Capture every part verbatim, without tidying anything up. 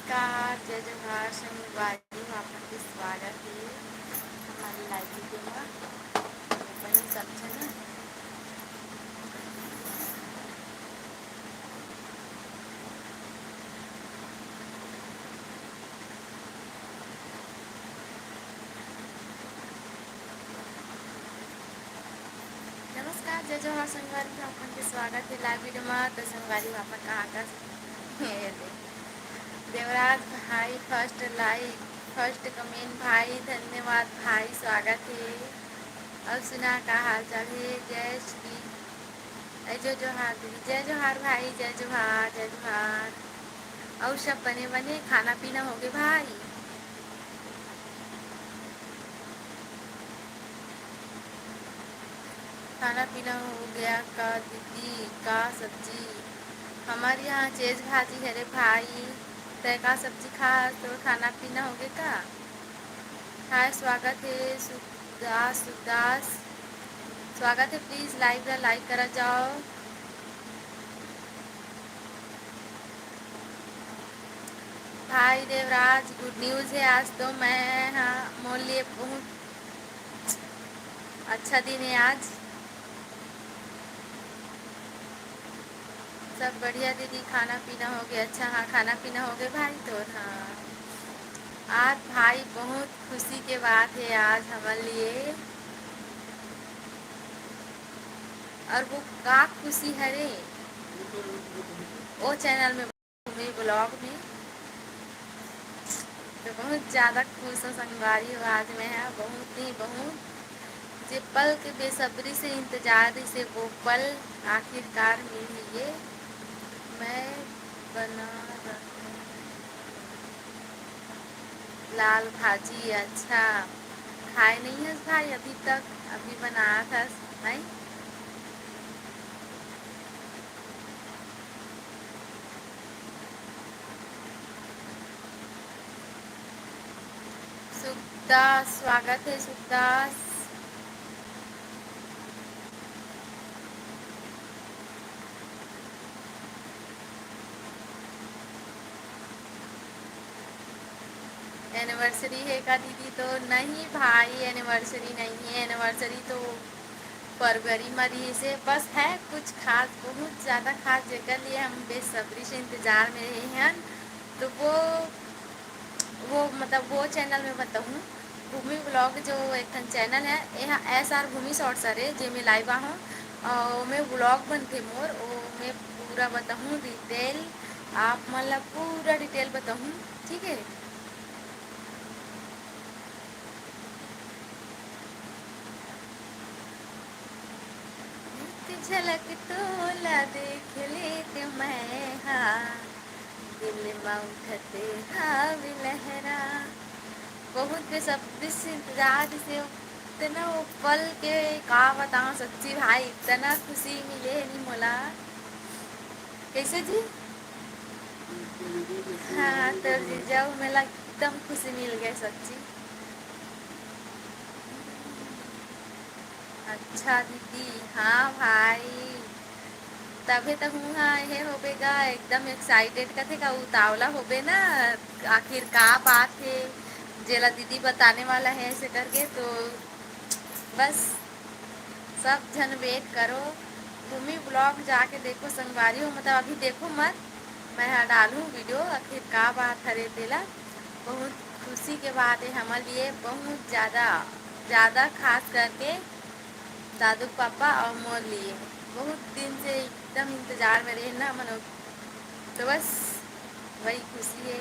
नमस्कार, जय जोहार, संगवारी हो, आप मन के स्वागत हे हमारे live video में। बने सब झन। नमस्कार, जय जोहार संगवारी हो, आप मन के स्वागत हे live video में। तो संगवारी हो, आप मन कहाँ का हे? देवराज भाई first like, first comment भाई, धन्यवाद भाई, स्वागत हे। अउ सुना का हाल चाल हे? जय श्री ए, जय जोहार दीदी, जय जोहार भाई, जय जोहार, जय जोहार। अउ सब बने बने, खाना पीना होगे भाई? खाना पीना हो गया का दीदी? का सब्जी? हमारे यहाँ चेज भाजी हरे भाई। तय का सब्जी खास? तो खाना पीना होगे का? हाय, स्वागत हे सुखदास, सुखदास। स्वागत हे, please live ला like करा जाओ। भाई देवराज, good news हे, आज तो मैं, हाँ, मोर लिए बहुत अच्छा दिन हे आज। सब बढ़िया दीदी, खाना पीना होगे? अच्छा, हाँ, खाना पीना होगे भाई तोर? हाँ। आज भाई बहुत खुशी के बात हे आज हमर लिए। अउ वो का खुशी हरे, वो channel में, भूमि vlog में। तो बहुत ज्यादा खुश हों संगवारी हो आज मैं, हाँ, बहुत ही बहुत। जे पल के बेसब्री से इंतजार रहिसे, वो पल आखिरकार मिल गे। मैं बना रहूं लाल भाजी। अच्छा, खाए नहीं हस भाई अभी तक? अभी बनात हस, नहीं? सुखदास, स्वागत हे सुखदास। Anniversary हे का दीदी? तो नहीं भाई, anniversary नहीं हे, anniversary तो फरवरी म रिहिसे। बस है कुछ खास, बहुत ज्यादा खास, जेकर लिए हम बेसब्री से इंतजार में रहे हन, तो वो, वो मतलब वो channel में बताहूँ, भूमि vlog जो एक ठन channel है, एहा S R भूमि shorts हरे, जेमे live आहूँ अउ ओमे vlog बनथे मोर, ओमे पूरा बताहूँ detail, आप मन ला पूरा detail बताहूँ, ठीक है। एक झलक तोला देख लेत मैं हा, दिल म उठत हाव लहरा। बहुत बेसब्री से इंतजार से, इतना वो पल के का बताओ सच्ची भाई, इतना खुशी मिले हे नी मोला। कैसे जी? हाँ, तोर जीजा, मोला एकदम खुशी मिल गए सच्ची। अच्छा दीदी, हाँ भाई, तभे तो हूँ, हाँ, ये होबे गा, एकदम excited कथे का, उतावला होबे ना, आखिर का बात हे, जेला दीदी बताने वाला है ऐसे करके। तो बस सब झन wait करो, भूमि vlog जाके देखो संगवारी हो, मतलब अभी देखो मत, मैं हा डालूँ video, आखिर का बात हरे तेला। बहुत खुशी के बात है हमारे लिए, बहुत ज़्यादा, ज़्यादा खास करके दादू पापा और मोर लिए। बहुत दिन से एकदम इंतजार में रहे ना हम लोग, तो बस वही खुशी है।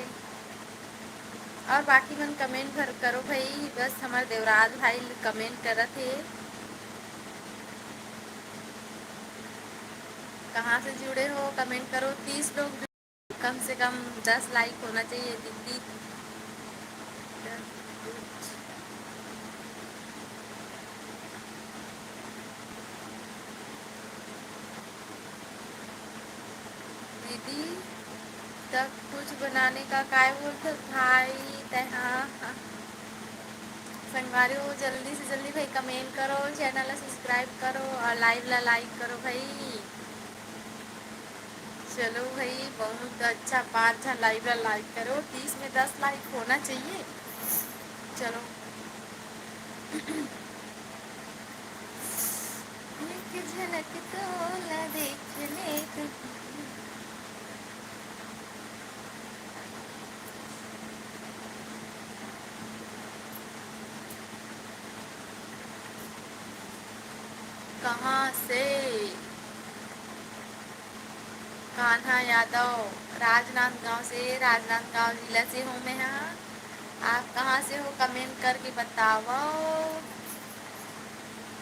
और बाकी मन comment कर, करो भाई, बस हमारे देवराज भाई comment करत हे। कहाँ से जुड़े हो, comment करो। तीस लोग, कम से कम दस like होना चाहिए दीदी। दीदी, तब कुछ बनाने का काय बोलत भाई तैं? हाँ, हाँ। संगवारी हो, जल्दी से जल्दी भाई comment करो, channel ला subscribe करो और live ला like करो भाई। चलो भाई, बहुत अच्छा, पाँच झन live ला like करो, तीस में दस like होना चाहिए। चलो। एक झलक तो ला देख ले तू। कहाँ से? कान्हा यादव, राजनांदगांव से, राजनांदगांव जिला से हूँ मैं। हाँ, आप कहाँ से हो, comment करके बताओ।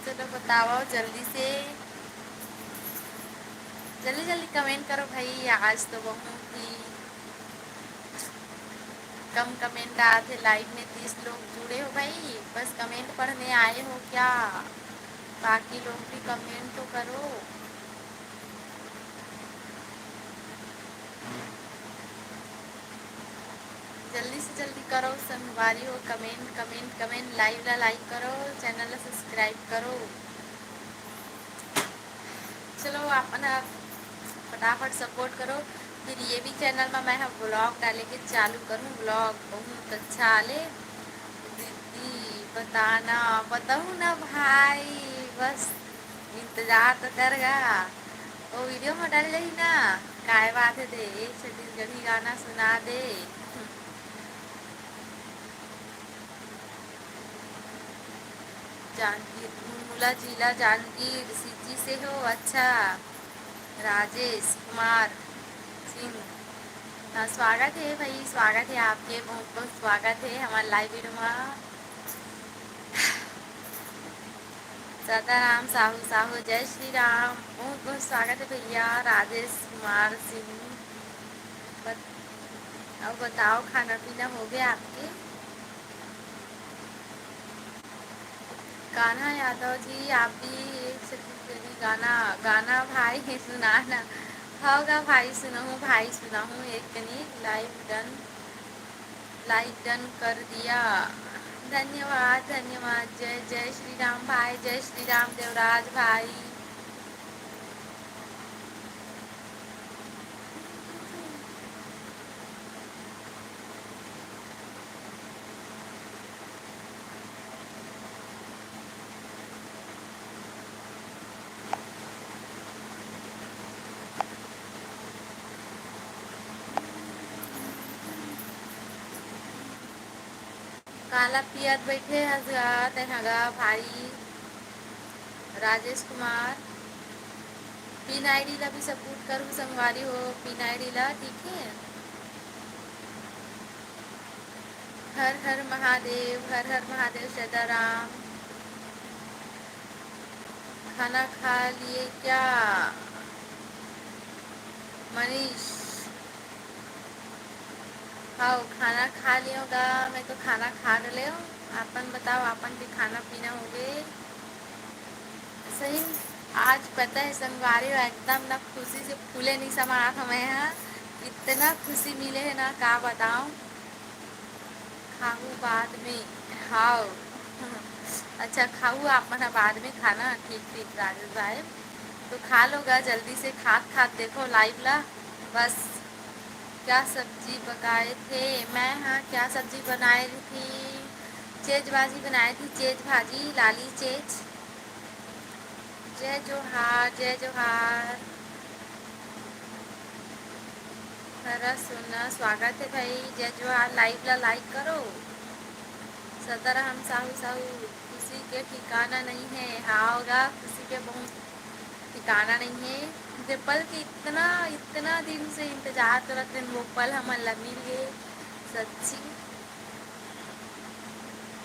चलो बताओ जल्दी से, जल्दी जल्दी comment करो भाई। आज तो बहुत ही कम comment आत हे live में, तीस लोग जुड़े हो भाई, बस comment पढ़ने आए हो क्या? बाकी लोग भी comment तो करो। जल्दी से जल्दी करो संगवारी हो comment, comment, comment, live ला like करो, channel ला subscribe करो। चलो, अपन ह फटाफट support करो। फिर ये भी channel में मैं ह vlog डाले के चालू करूँ। Vlog बहुत अच्छा आले। दीदी बताना, बताऊँ ना भाई, बस इंतजार तो कर गा। वो video में डाल रही ना, काय बात है दे, एक छत्तीसगढ़ी गाना सुना दे। जानकी, मुलमुला जिला जांजगीर सिटी से हो। अच्छा, राजेश कुमार सिंह, हाँ, स्वागत है भाई, स्वागत है आपके, बहुत बहुत स्वागत है हमारे live video में। सदाराम साहू, साहू, जय श्री राम, बहुत बहुत स्वागत है भैया राजेश कुमार सिंह। बत-, अब बताओ, खाना पीना हो गया आपके? कान्हा यादव जी, आप भी एक छत्तीसगढ़ी गाना, गाना भाई सुनाना। होगा भाई, सुनाहूँ भाई, सुनाहूँ एक कनी। Live done, live done कर दिया। धन्यवाद, धन्यवाद। जय जय श्री राम भाई, जय श्री राम देवराज भाई। काला पियत बइठे हस गा, तैं ह गा भाई राजेश कुमार। पिन ID ला भी support करू संगवारी हो, पिन ID ला, ठीक है। हर हर महादेव, हर हर महादेव सदाराम। खाना खा लिए क्या मनीष? हाव, खाना खा लियो गा, मैं तो खाना खा डलेव। आपन बताओ, आपन के खाना पीना होगे? सही में, आज पता है संगवारी हो, एकदम ना खुशी से फूले नहीं समात हमें यहाँ, इतना खुशी मिले है ना, का बताओ। खाहू बाद में, हाव। अच्छा, खाहू आप मन ह बाद में खाना, ठीक, ठीक, राजेश भाई। तो खा लो गा जल्दी से, खात, खात देखो live ला। बस, क्या सब्जी पकाए थे? मैं, हाँ, क्या सब्जी बनाए थी? चेज भाजी बनाए थी, चेज भाजी, लाली चेज। जय जोहार, जय जोहार। हरा सोना, स्वागत है भाई। जय जोहार, live ला like करो। सदाराम साहू, साहू, खुशी के ठिकाना नहीं है। हाव गा, खुशी के बहुत ठिकाना नहीं है। जे पल के इतना, इतना दिन से इंतजार करत रहेन, वो पल हमन ला मिल गे। सच्ची।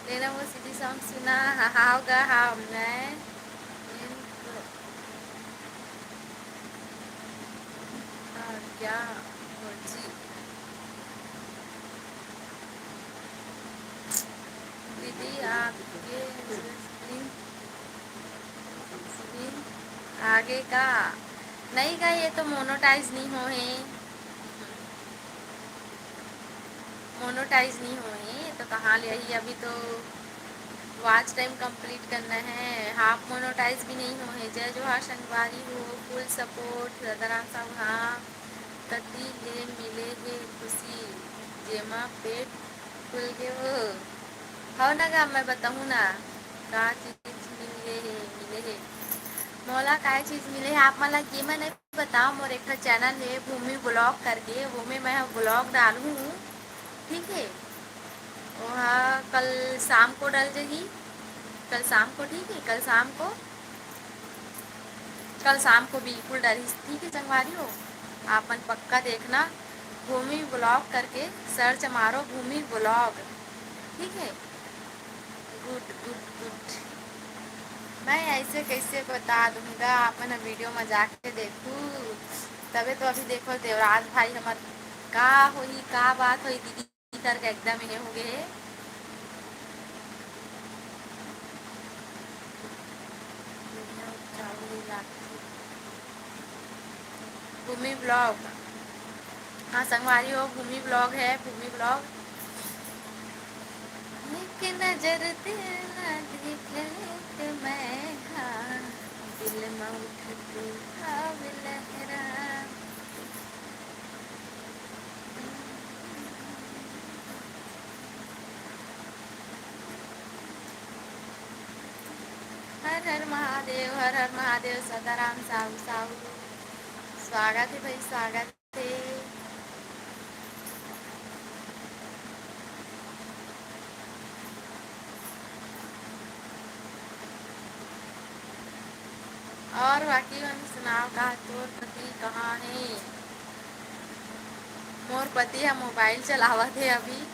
लेना वो सिटी song सुना, हा-, हाव गा, हाव, मैं, हाँ, क्या, फौजी? दीदी, आपके screen, screen आगे का? नहीं गा, ये तो monetize नहीं हो है। Monetize नहीं होए हे, तो कहाँ ले आही? अभी तो watch time complete करना है, half monetize भी नहीं होए हे। जय जोहार संगवारी हो, full support, सदाराम साहू, हाँ। पेट फूल गे वो। हव ना गा, मैं बताहूँ ना, का चीज मिल गे हे, मिले हे। मोला काय चीज मिले हे, आप मन ला ये मैं नहीं बताओ। मोर एक ठो चैनल हे भूमि ब्लॉग करके, वो में मैं ब्लॉग डालहूँ, ठीक है। ओहा कल शाम को डल जही, कल शाम को, ठीक है, कल शाम को, कल शाम को बिल्कुल डलही, ठीक है संगवारी हो। आप मन पक्का देखना, भूमि ब्लॉग करके सर्च मारो, भूमि ब्लॉग, ठीक है। गुड, गुड, गुड। मैं ऐसे कैसे बता दूंगा, आप मन वीडियो में जाके देखू, तबे तो। अभी देखो देवराज भाई हमर का होही, का बात होही, दीदी करके एकदम ये हो गए। भूमि ब्लॉग, हाँ संगवारी हो, भूमि ब्लॉग है, भूमि ब्लॉग। एक नजर तेरा देख लेत मैं, हाँ, दिल में उठत हव लहरा। हर हर महादेव, हर हर महादेव, सदाराम साहू, साहू, स्वागत है भाई, स्वागत है। और बाकी मन सुनाव, का तोर पति कहाँ हे? मोर पति ह मोबाइल चलावत हे अभी।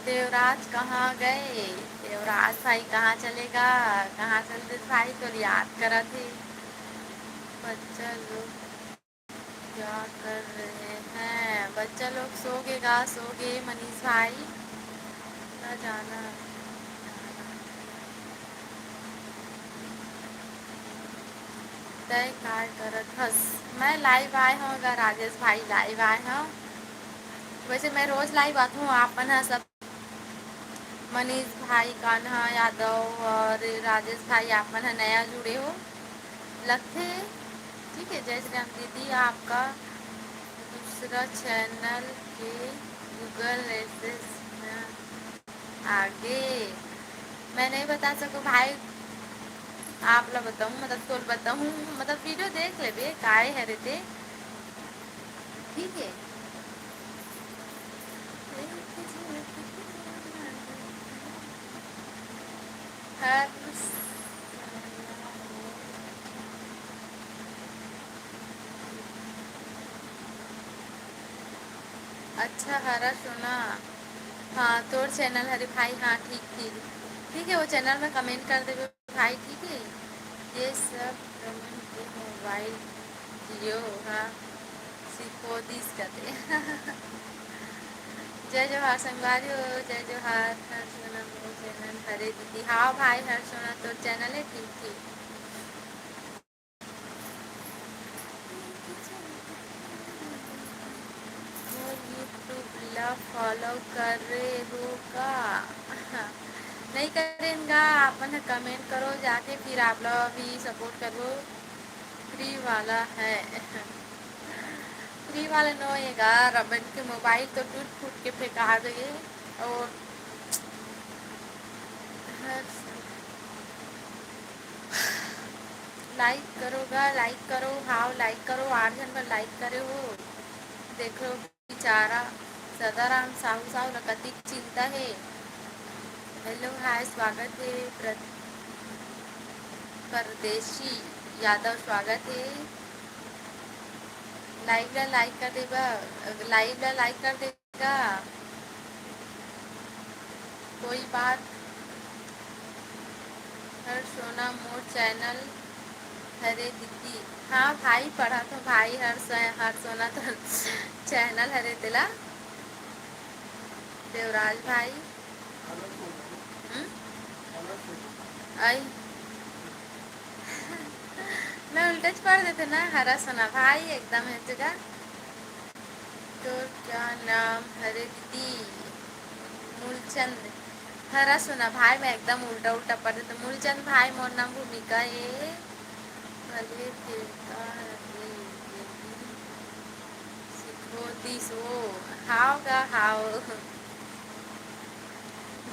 देवराज कहाँ गए? देवराज भाई कहाँ चले गा? कहाँ चल दे भाई, तोर याद करत हे। बच्चा लोग क्या कर रहे हैं? बच्चा लोग सो गे गा, सो गे मनीष भाई। ना जाना। तय काय करत हस? मैं लाइव आए हूँ गा राजेश भाई, लाइव आए हूँ। वैसे मैं रोज लाइव आत हूँ, आप मन ह सब मनीष भाई, कान्हा यादव और राजेश भाई, आप मन ह नया जुड़े हो, लगथे। ठीक है, जय श्री राम दीदी, आपका दूसरा चैनल के गूगल एड्रेस आगे मैं नहीं बता सकूँ भाई, आप ला बताऊँ, मतलब तोल बताऊँ, मतलब वीडियो देख लेबे काय हरे ते, ठीक है। हर अच्छा हरा सोना, हाँ तोर चैनल हरे भाई, हाँ ठीक ठीक ठीक है, वो चैनल में कमेंट कर देबे भाई, ठीक है। ये सब रमन के मोबाइल जियो हा सिखो दिस कते। जय जोहार संगवारी हो, जय जोहार। हर सोना मोर चैनल हरे दीदी, हाँ भाई हर सोना तोर चैनल है, ठीक ठीक। मोर YouTube ला follow करे हो का? नहीं करेन गा, आप मन ह comment करो जाके, फिर आप ला भी support करबो। Free वाला है। Free वाला नो ये गा, रमन के मोबाइल तो टूट फूट के फेंका देगे। और हर like करो गा, like करो, हाव like करो, आठ झन बर like करे हो। देखो बेचारा सदाराम साहू, साहू ला कतिक चिंता हे। Hello, hi, स्वागत हे प्र-, परदेशी यादव, स्वागत हे। Live ला like कर देबा, live ला like कर दे। का कोई बात? हर सोना मोर चैनल हरे दीदी। हाँ भाई, पढ़त हो भाई, हर स-, हर सोना तो चैनल हरे तेला। देवराज भाई, हम्म? आई। मैं उल्टा च पढ़ देते ना, हरा सोना भाई एकदम है जगह। तोर क्या नाम हरे दीदी? मूलचंद। हरा सोना भाई, मैं एकदम उल्टा उल्टा पढ़ देते। मूलचंद भाई, मोर नाम भूमिका ए। भले देवता हरे दीदी। सिखो दिस वो। हाव गा, हाव।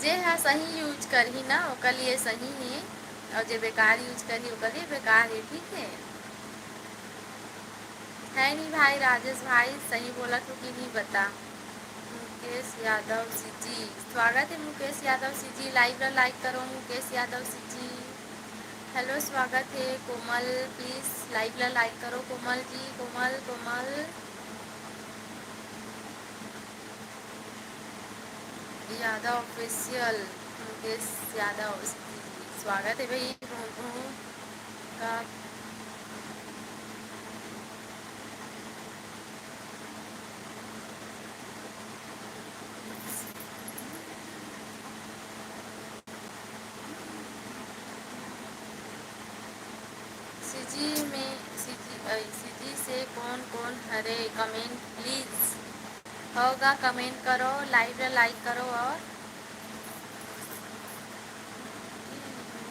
जे हा सही use करही ना, ओकर लिए सही हे, और जे बेकार use करही, ओकर लिए बेकार हे, ठीक हे। है नहीं भाई राजेश भाई, सही बोलत हो कि नहीं बता। मुकेश यादव सीजी, स्वागत है मुकेश यादव सीजी, live ला like करो मुकेश यादव सीजी। Hello, स्वागत है कोमल, please live ला like करो कोमल जी, कोमल, कोमल। यादव Official, मुकेश यादव, स्वागत है भाई। भूं, भूं का सीजी में, सीजी, अ, सीजी से कौन कौन हरे? Comment please। होगा, comment करो, live ला like करो और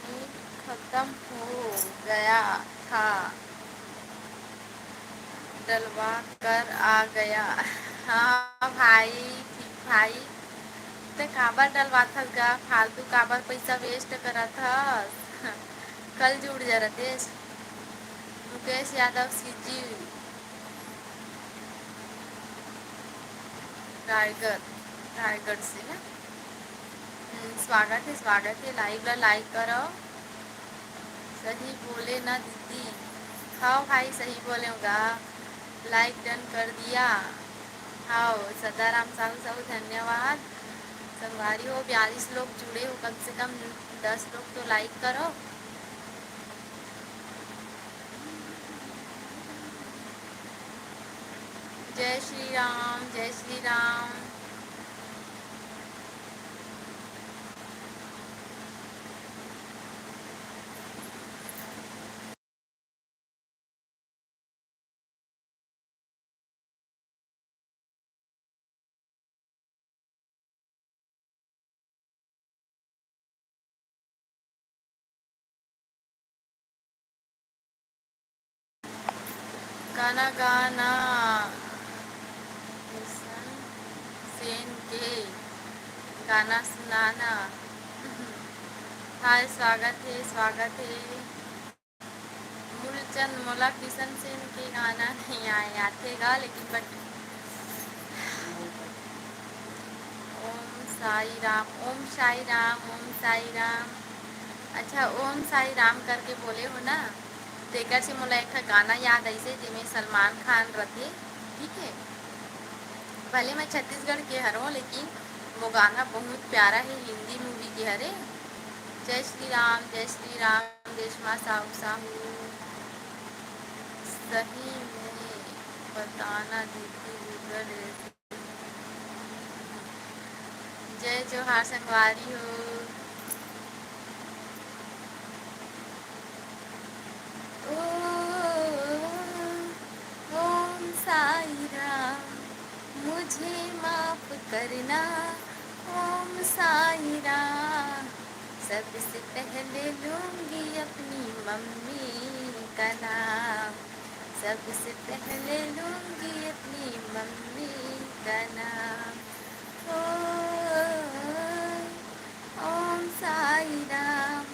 नेट खत्म हो गया था, डलवा कर आ गया। हाँ भाई, ठीक भाई, ते काबर डलवाथस गा? फालतू काबर पैसा waste करत हस? कल जुड़ जा रतेश। मुकेश यादव सीजी, रायगढ़, रायगढ़ से ना। हम्म, स्वागत है, स्वागत है। Live ला like करो। सही बोले ना दीदी? हाँ भाई, सही बोले होगा। Like done कर दिया। हाँ, सदाराम साहू, साहू, धन्यवाद। संगवारी हो, बयालीस लोग जुड़े हो, कम से कम दस लोग तो like करो। जय श्री राम, जय श्री राम। गाना गाना, किशन सेन के गाना सुनाना। हाय, स्वागत है, स्वागत है। मूलचंद, मोला किशन सेन के गाना नहीं आए, आथे गा, लेकिन but ओम साई राम, ओम साई राम, ओम साई राम। अच्छा, ओम साई राम करके बोले हो ना, तेकर से मोला एक ठा गाना याद आइसे, जेमे सलमान खान रथे, ठीक है। भले मैं छत्तीसगढ़ के हरों, लेकिन वो गाना बहुत प्यारा है, हिंदी movie के हरे। जय श्री राम, जय श्री राम, रेशमा साहू, साहू। सही में बताना दीदी, Google जय जोहार संगवारी हो। ओ, ओम साई राम, मुझे माफ करना। ओम साई राम, सबसे पहले लूंगी अपनी मम्मी का नाम। सबसे पहले लूंगी अपनी मम्मी का नाम। ओ, ओम साई राम,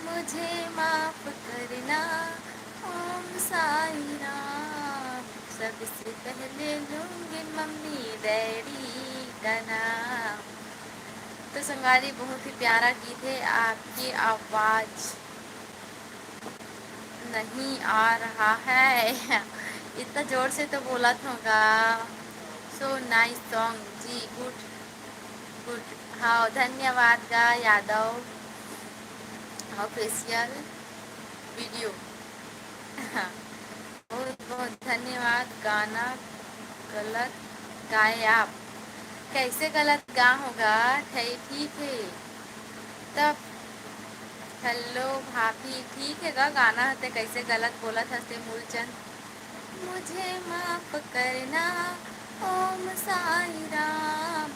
मुझे माफ करना। ओम साई राम, सबसे पहले लूंगी मम्मी डैडी का नाम। तो संगवारी, बहुत ही प्यारा गीत है। आपकी आवाज़ नहीं आ रहा है। इतना जोर से तो बोलत हों गा। So nice song जी, good, good। हाँ, धन्यवाद गा यादव Official video। बहुत बहुत धन्यवाद। गाना गलत गाए आप। कैसे गलत गा होगा? ठीक है। तब हेलो भाभी, ठीक है गा गाना हते, कैसे गलत बोलत हस ते मूलचंद। मुझे माफ करना, ओम साई राम,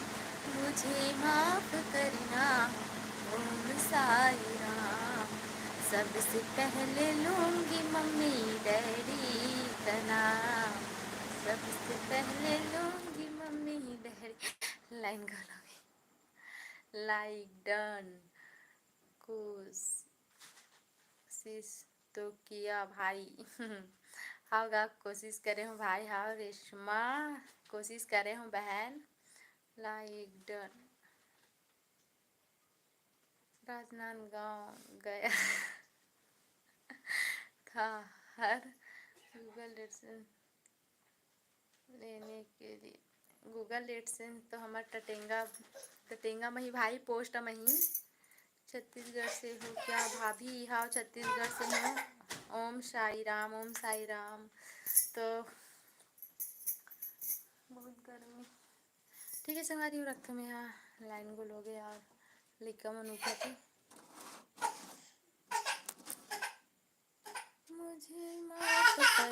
मुझे माफ करना, ओम साई राम। सबसे पहले लूंगी मम्मी डैडी का नाम, सबसे पहले लूंगी मम्मी डैडी। लाइन गलत हो गई। लाइक डन। कोशिश तो किया भाई। हाव गा, कोशिश करे हूँ भाई। हाव रेशमा, कोशिश करे हूँ बहन। लाइक डन। राजनांदगांव गया था हर Google AdSense लेने के लिए। Google AdSense तो हमर टटेंगा, टटेंगा मही भाई, पोस्ट मही। छत्तीसगढ़ से हो क्या भाभी? हाव, छत्तीसगढ़ से हूँ। ओम साई राम, ओम साई राम। तो बहुत गर्मी। ठीक है संगवारी हो, रखथों मैं हा, लाइन गोल हो गया और लइका मन उठा थे। मुझे माफ कर